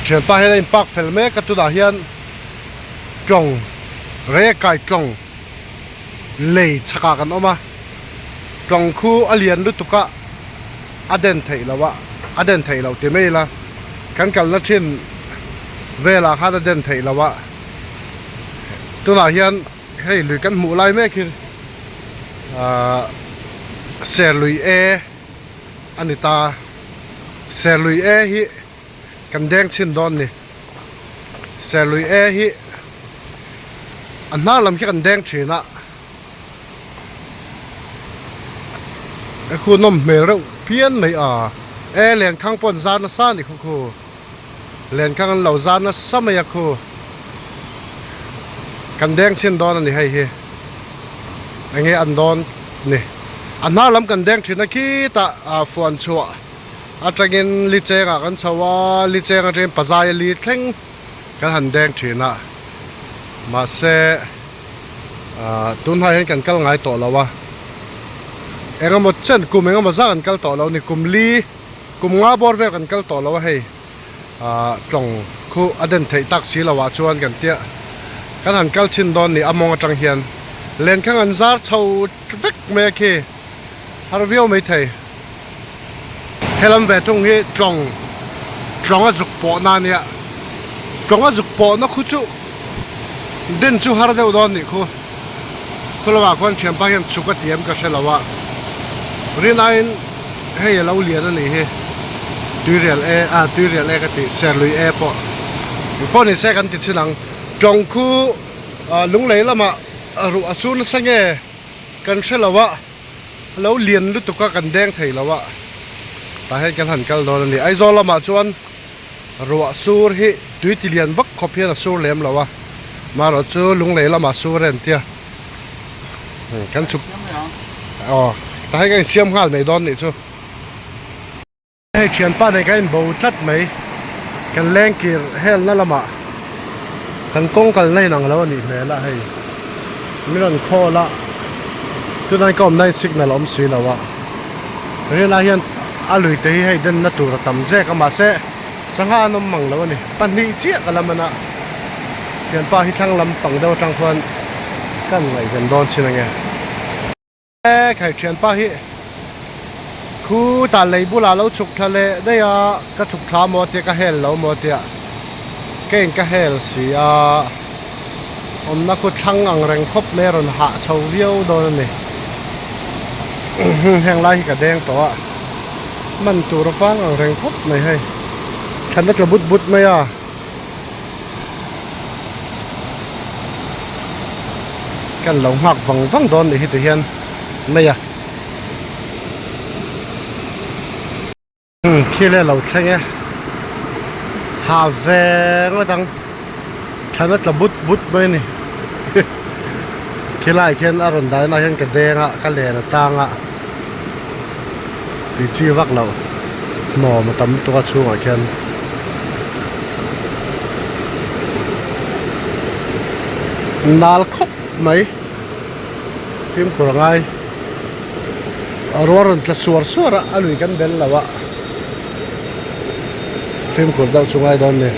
Thianpa hian a in park fel mek a tunah hian tlawng rei kai tlawng lei chhakah kan awm a tlawng khu a lian lutuk a a den theih loh a a den theih loh ti mai ila kan kalna thin velah khan a den theih loh a tunah hian hei lui kan hmuh lai mek hi ahh serlui e a ni ta serlui e hi kan deng chhin dawn ni serlui e hi a hnar lam khi kan deng thin a. E khu nawm hmel reuh phian mai a e lenkhang pawh an zar nasa a ni khu khu lenkhang an lo zar nasa mai a khu kan deng chhin dawn a ni hei hi enge an dawn ni a hnar lam kan deng thin a khitah ah fuan chhuah atangin li chengah kan chho a li cheng atangin pazai a li thleng kan han deng thin a mahse. Ahh tunhai hian kan kal ngai tawh lo a eng emaw chen kum eng emaw zat kan kal tawh lo a ni kum li kum nga bawr vel kan kal tawh lo a hei ahh tlawng khu a den theih tak si lo ah chuan kan tia kan han kal chhin dawn ni a mawng atang hian lenkhang an zar chho vek mai a khi har viau mai thei helam ve thung hi tlawng tlawng a zuk pawh na ania tlawng a zuk pawh na khu chu den chu har deuh dawn nih khu khu lamah khuan thianpa hian chhuk a ti em ka hre lo a rinaiin hei a lo lian a nih hi tuirial e ah tuirial e ka tih serlui e pawh pawh ni se kan ti chhin ang tlawng khu ah lunglei lamah ruah a sur nasa nge kan hre lo a. A lo lian lutuk a kan deng thei lo a tah hian kan han kal dawn a ni Aizawl lamah chuan ruah sur hi tui ti lian vak khawp hian a sur lem lo a marawh chu lunglei lamah sur a entia kan chhuk aw tah hian kan insiam nghal mai dawn nih chu. Hei thianpa nei ka inbo tlat mai kan lengkir helna lamah kan kawng kalna in ang lo a nih hmel a hei min rawn call a tunah ka awmna in signal a awm si lo a rinah hian a lui te hi hei denna tur a tam zek a mahse sangha an awm mang lo a ni pahnih chiah ka la man a thianpa hi thlang lam pang deuh atang khuan kan ngaihven dawn chin ange. E khai thianpa hi khutah lei bulah lo chhuk thla leh daih a ka chhuk thla maw tia ka hel lo maw tia ka in ka hel si a awmna khu thlang ang reng khawp mai a rawn hah chho viau dawn a ni heng lai hi ka deng tawh a man tur a vang ang reng khawp mai hei thlan a tla but but mai a. Kan lo nghak vang vang dawn nih hi ti hian mai a. Khi le lo thleng e. Ha ve ngawt ang. Thlan a tla but but mai a ni. Khi lai khian a rawn daina hian ka deng a, ka len a tang a. Tih chi vak loh hnawm a tam lutuk a chhungah khian nal khawp mai fimkhur a ngai a rual rawn tla suar suar a a lui kan bel lo a fimkhur deuh chu ngai dawn ni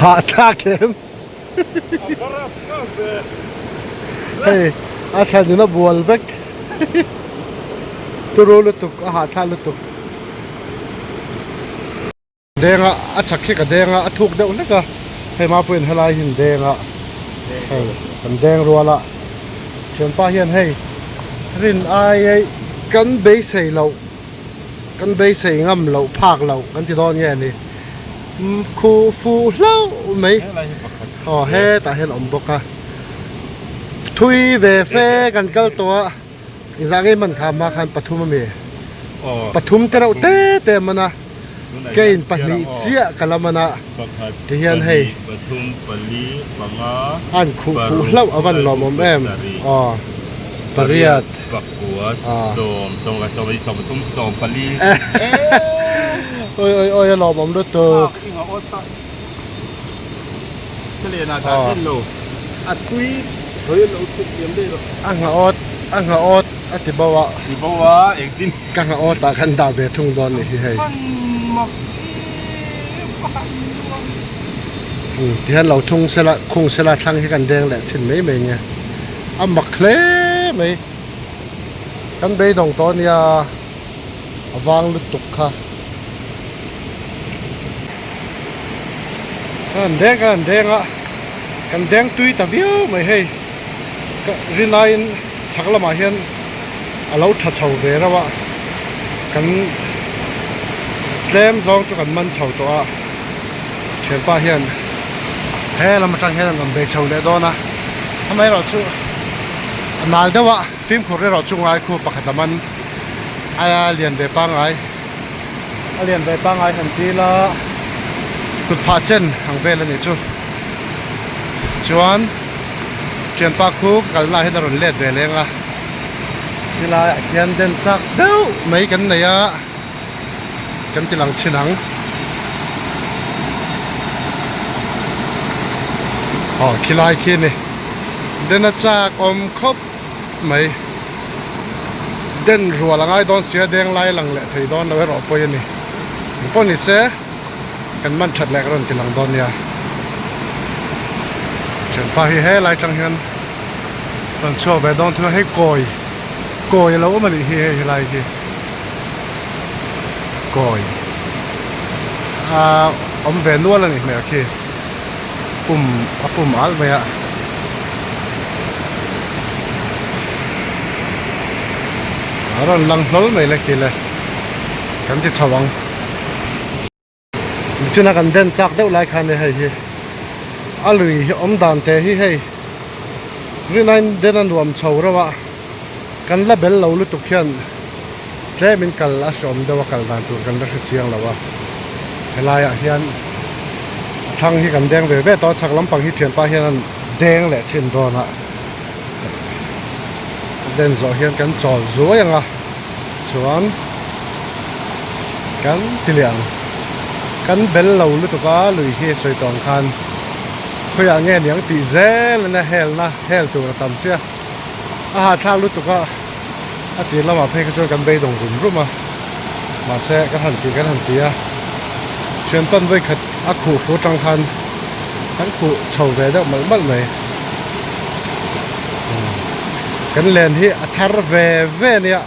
hahthlak em. Hei a thlan in a bual vek turu lutuk a hahthlak lutuk deng a a chak hi ka deng a a thuk deuh hlek a hei mapuiin helai hi an deng a hei kan deng rual a thianpa hian hei rin ai ei kan beisei loh kan beisei ngam loh phak loh kan ti dawn nge ni. Khu fuh hlauh mai aw hetah hian a awm bawk a thui ve fe kan kal tawh a engzah nge hman kha hma khan pathum a mi pathum te reuh te te a man a. Kein pahnih chiah ka la man a, tihian hei a an khuh fuh hlauh a van lawmawm em aw pariat aw awi awi awi a lawmawm lutuk aw a nghah awt a nghah awt a ti bo a. Ka nghah awt ah khan dah ve thung dawn nih hi hei. Umm tihian lo thung sela khung sela thlang hi kan deng leh thin mai mai nge a mak hle mai kan beidawng tawh ania a vang lutuk kha. Kan deng kan deng a kan deng tui ta viau mai hei ka rinaiin chhak lamah hian. a lo tha chho ve reuh a kan tlem zawng chu kan man chho tawh a thianpa hian he lam atang hian an rawn bei chho leh dawn a amaherawhchu a nal deuh a fimkhur erawh chu ngai khu pakhat a man a lian ve pangngai a lian ve pangngai han dil a kut phah chen ang vel a nih chu chuan. Thianpa khu ka kalna ah hian a rawn let ve leng a, helaiah hian den chak deuh mai kan nei a, kan ti lang chhin ang. Aw khilai khi a ni, den a chak awm khawp mai, den rual a ngai dawn sia deng lai lang leh thei dawn lo erawh pawi a ni, engpawh ni se. Kan man that leh ka rawn ti lang dawn nia. Thianpa hi helai tang hian rawn chhuak ve dawn thung a, hei kawi kawi a lo awm a nih hi hei helai hi kawi a awm ve nual a nih hmel khi pum a pum alh mai a. A rawn lang hlawl mai le khi le kan ti chho ang. Nichina kan den chak deuh lai khan hei hi a lui hi awm dan te hi hei rinaiin den a nuam chho reuh a kan la bel lo lutuk hian tlemin kal a hreawm deuh a kal dan tur kan la hre chiang lo a helaiah hian a thlang hi kan deng ve ve tawh a chhak lampang hi thianpa hian an deng leh chhin dawn a den zawh hian kan chawl zuai ang a. Chuan kan ti leh ang. Kan bel lo lutuk a lui hi sawi tawh ang khan khawiah nge niang tih zel ania helna hel tur a tam sia. A hahthlak lutuk a a tir lamah phei kha chuan kan beidawng rum rum a mahse kan han ti kan han ti a thian pan vawikhat a khuh fu atang khan kan khuh chho ve deuh malh malh mai. Kan len hi a thar ve ve ania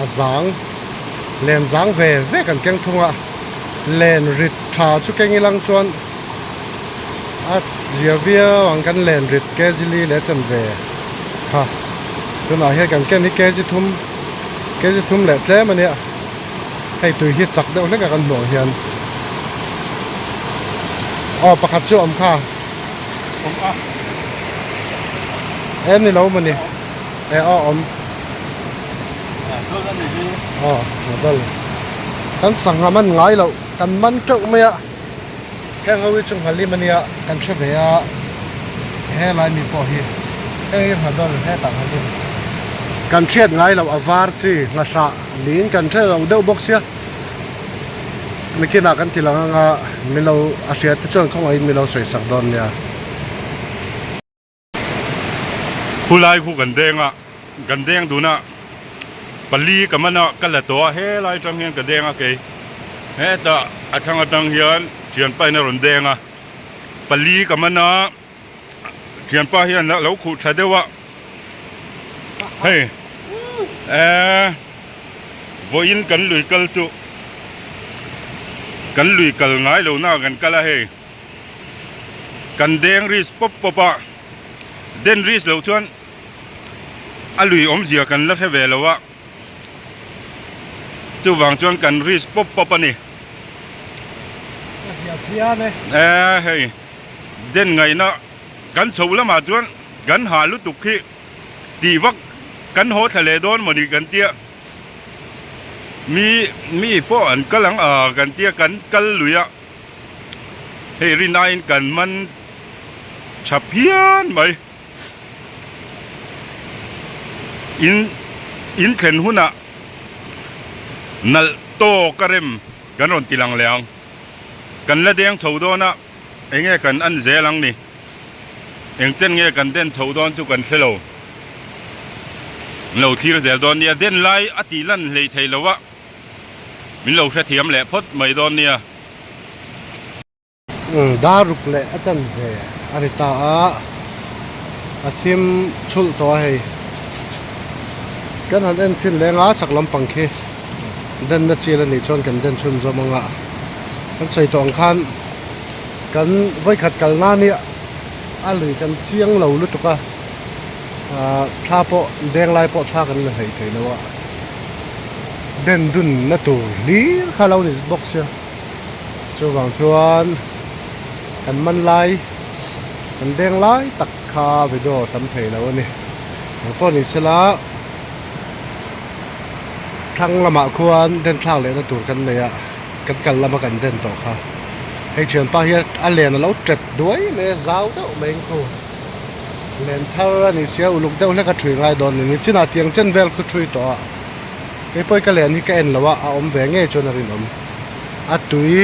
a zang len zang ve ve kan keng thung a len rit tha chu keng ilang chuan a zia viau ang kan len rit kg li leh chan ve kha tunah hian kan ken hi kg thum kg thum leh tlem ania hei tui hi chak deuh hlek a kan hmuh ang hian aw pakhat chu a awm kha. Awm a. E ni lo mawni. E aw awm. Dawt a ni hi. Aw dawt. Kan sangha man ngai loh kan man teuh mai a. Heng ho hi chu nghalim a nia kan hre ve a. Helai mi pawh hi heng hi nghadawt hetah nghalim. Kan hriat ngai loh a var chi nghahrah niin kan hre lo deuh bawk sia. Nikinah kan ti lang anga min lo a hria te chuan khawngaihin min lo sawi sak dawn nia. Khulai khu kan deng a, kan deng dun a, pali ka man a, ka la tawh a, helai atang hian ka deng a kei hetah a thlang atang hian thianpa in a rawn deng a, pali ka man a, thianpa hian a lo khuh tha deuh a, hei eee. Vawiin kan lui kal chu kan lui kal ngai lo na kan kal a hei kan deng risk pawp pawp a den risk loh chuan a lui awmzia kan la hre ve lo a chuvang chuan kan risk pawp pawp a ni e hei den ngaihna kan chhoh lamah chuan kan hah lutuk khi. Tih vak kan haw thla leh dawn mawni kan tia. Mi mi pawh an kal ang a kan tia kan kal lui a hei rinaiin kan man tha phian mai in in thlen hunah nalh tawk a rem kan rawn ti lang leh ang kan la deng chho dawn a eng nge kan en zel ang ni engchen nge kan den chho dawn chu kan hre lo. Min lo thlir zel dawn nia, den lai a tih lan hlei thei lo a, min lo hrethiam leh phawt mai dawn nia. Dar ruk leh a chan ve a ri ta a, a thim chhulh tawh a hei. Kan han en chhin leng a, chak lampang khi denna chil a nih chuan kan den chhun zawm ang a, kan sawi tawh ang khan kan vawikhat kalna nia a lui kan chiang lo lutuk a. Ahh thla pawh deng lai pawh thla kan la hleih thei lo a den dun na tur hlir kha lo ni bawk sia chuvang chuan kan man lai kan deng lai tak kha video a tam thei lo a ni eng pawh ni sela thlang lamah khuan den thlak leh na tur kan nei a kan kal lama kan den tawh kha hei thianpa hi a len a lo tet duai mai a zau deuh mai ang khu. Len thar a ni sia uluk deuh hlek a thui ngai dawn a ni chinah tiang chen vel khu thui tawh a keipawh ka len hi ka en lo a a awm ve ngei chuan a rinawm a tui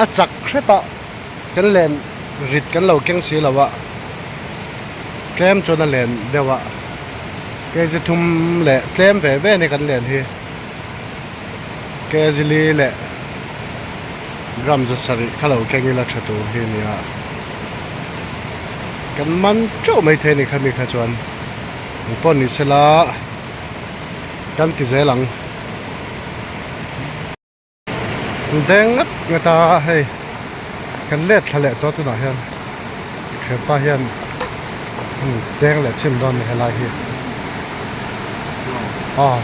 a chak hrep a kan len rit kan lo keng si lo a tlem chuan a len deuh a kg thum leh tlem ve ve a ni kan len hi kg li leh gram za sarih kha lo keng ila tha tur hi a ni a. Kan man teuh mai thei a ni kha mi kha chuan eng pawh ni sela kan ti zel ang. Deng ngat ngat a hei kan let thla leh tawh tunah hian thianpa hian deng leh chhin dawn a ni helai hi aw.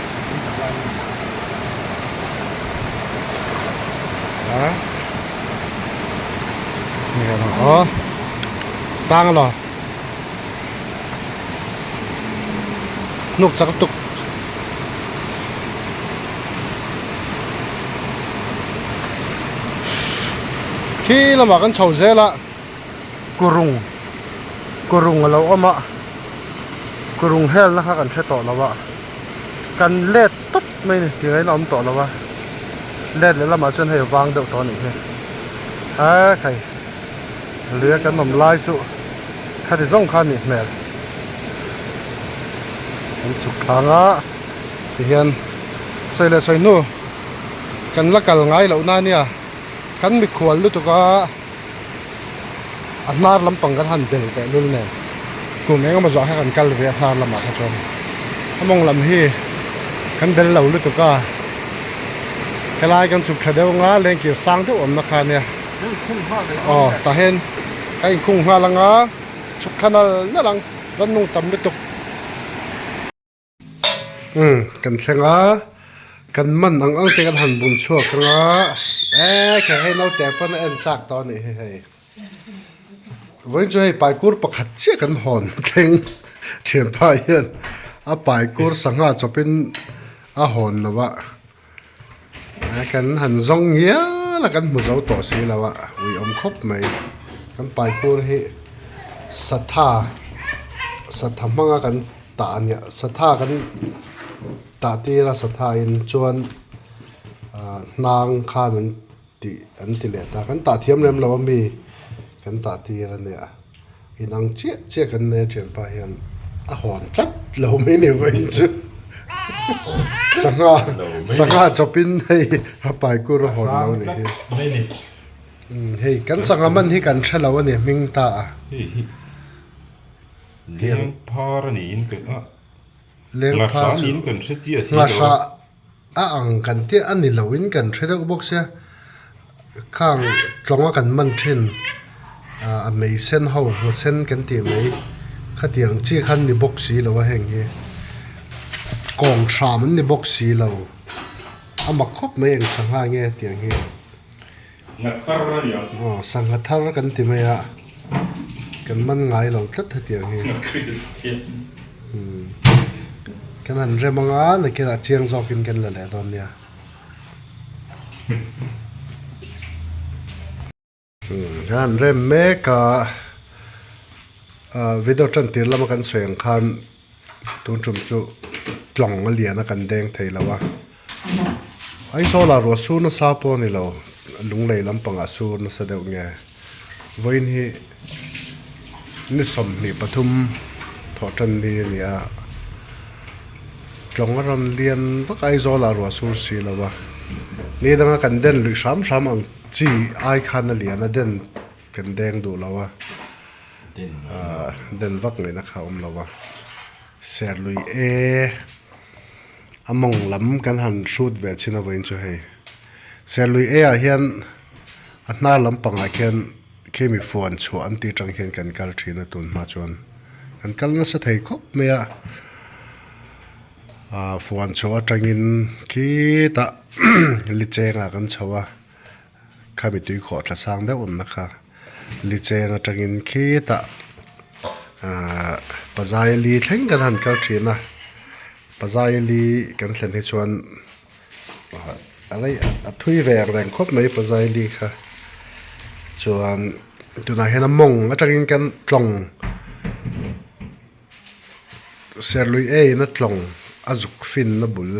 Tang lo hnuk chak tuk khi lamah kan chho zel a kurung kurung a lo awm a kurung helna kha kan hre tawh lo a kan let tawp mai a ni tih ngaihna a awm tawh lo a let leh lamah chuan hei a vang deuh tawh a nih hi a khai lui a kan awm lai chu khati zawng kha a nih hmel an chhuk thlang a tihian sawi leh sawi hnu kan la kal ngai loh na ania kan mikhual lutuk a a hnar lampang kan han bel teh lul nen kum eng emaw zawh kha kan kal ve a hnar lamah kha chuan a mawng lam hi kan bel lo lutuk a helai kan chhuk tha deuh anga lengkir sang deuh awmna kha ania aw tah hian a inkhung nghal anga chhuk thla nal nal ang rannung tam lutuk. Umm kan thleng a kan man ang ang te kan han bun chhuak ang a eh kha hei naute pawn a en chak tawh a nih hi hei vawiin chu hei paikur pakhat chiah kan hawn thleng thianpa hian a paikur sangha chawpin a hawn lo a kan han zawng ngial a kan hmu zo tawh si lo a ui awm khawp mai kan paikur hi satha satha hmanga kan. Tah a nia satha kan tah tir a satha in chuan ah hnang khan an tih an ti leh ta kan tah thiam lem lo a mi kan tah tir a nia inang chiah chiah kan nei a thianpa hian a hawn tlat lo mai ni vawiin chu sangha sangha chawpin hei a paikur a hawn lo ni hi hei kan sangha man hi kan hre lo a ni hming ta a. Leng phar a niin kan a Leng phar chu niin kan hre chiah si lo a. Nghahra a ang kan tih a ni loin kan hre deuh bawk sia. Khang tlawnga kan man thin a mei sen ho ngha sen kan tih mai khatiang chi khan ni bawk si lo a heng hi. Kawng hram an ni bawk si lo. A mak khawp mai eng sangha nge tiang hi. Ngha thar a ni ang. Aw sangha thar kan ti mai a, kan man ngai lo tlat hetiang hi. Kristian. Umm kan han rem anga nakinah chiang zawkin kan la leh dawn nia. Khan rem mek a video tan tir lama kan sawi ang khan tun tum chu tlawng a lian a kan deng thei lo a Aizawl ah ruah sur nasa pawh a ni lo lunglei lampangah sur nasa deuh nge vawiin hi ni 23 thawh tan ni a ni a tlawng a rawn lian vak a Aizawl ah ruah sur si lo a ni danga kan den luih hram hram ang. Chi ai khan a lian a den kan deng duh lo a, den vak ngaihna kha a awm lo a, serlui e a mawng lam kan han hrut ve chin avangin chu hei serlui e ah hian a hnar lampangah khian khemi fuan chhuah an tih atang khian kan kal thin a tun hma chuan kan kal nasa thei khawp mai a. Ahh fuan chho atangin khitah lichengah kan chho a khami tui khawh thla sang deuh awmna kha licheng atangin khitah ahh pazaili thleng kan han kal thin a pazaili kan thlen hi chuan a rei a thui ve ang reng khawp mai pazaili kha chuan tunah hian a mawng atangin kan tlawng. Serlui eiin a tlawng a zuk finna bul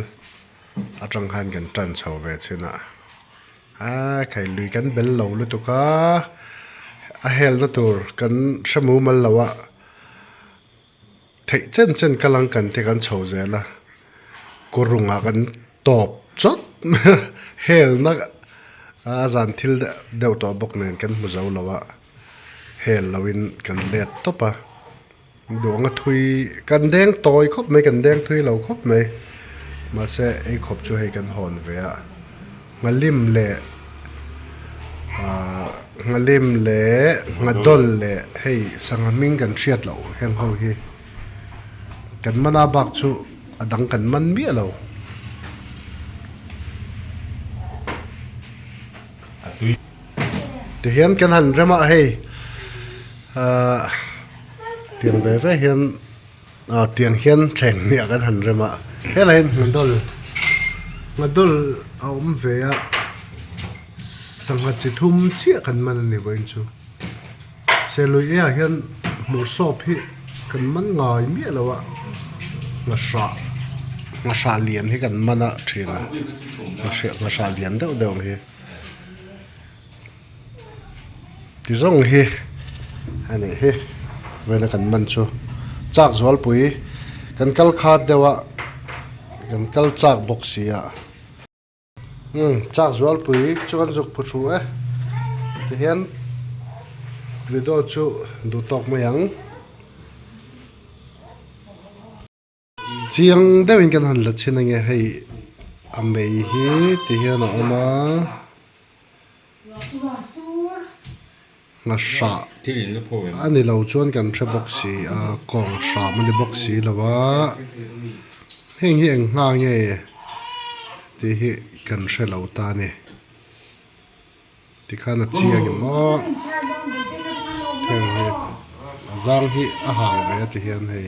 atang khan kan tan chho ve chin a aa khai lui kan bel lo lutuk a a helna tur kan hre mumal lo a theih chen chen kal ang kan ti kan chho zel a kurungah kan tawp chawt helna a zan thil deuh tawh bawk nen kan hmu zo lo a hel lo in kan let tawp a. Duang a thui kan deng tawi khawp mai kan deng thui lo khawp mai mahse ei khawp chu hei kan hawn ve a nghalim leh ahh nghalim leh nghadawl leh hei sangha hming kan hriat loh heng ho hi kan man a bak chu a dang kan man miah lo. Tihian kan han rem a hei ahh tiang ve ve hian ah tiang hian thleng hniah kan han rem a helai hian nghadawl nghadawl a awm ve a sangha chi thum chiah kan man a ni vawiin chu serlui e ah hian hmur sawp hi kan man ngai miah lo a nghahrah nghahrah lian hi kan man a thin a nghahrah lian deuh deuh ang hi. Ti zawng hi a nih hi vela kan man chu chak zualpui kan kal khat deuh a kan kal chak bawk si a umm chak zualpui chu kan zuk phu thu e tihian video chu duh tawk mai ang. Chiang deuhin kan han la chhin ange hei a mei hi ti hian a awm a nghahrah a ni lo chuan kan hre bawk si a kawng hram a ni bawk si lo a heng hi eng hna nge tih hi kan hre lo ta a ni. Tikhan a chiang em aw heng hi a zang hi a hang ve a ti hian hei.